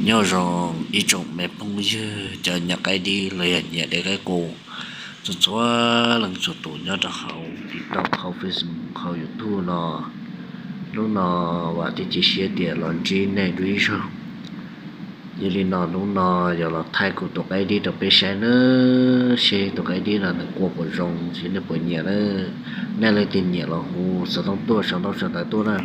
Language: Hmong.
Nyob zoo ib tsoom me phooj ywg cov nyiam qaib dib los yog nyiam de qaib qus txhua txhua leej txhua tus nyob rau hauv TikTok, hauv Facebook, hauv YouTube no. Hnub no vam thiab cia siab tias los ntsib nej dua ib zaug. Yog li no hnub no yuav los thaij kuv tus qaib dib rau peb saib nawb, seb tus qaib dib no nws qua puas zoo, seb nej puas nyiam nawb. Nej leej twg nyiam los hu xov tooj tuaj, sau ntaub sau ntawv tuaj na.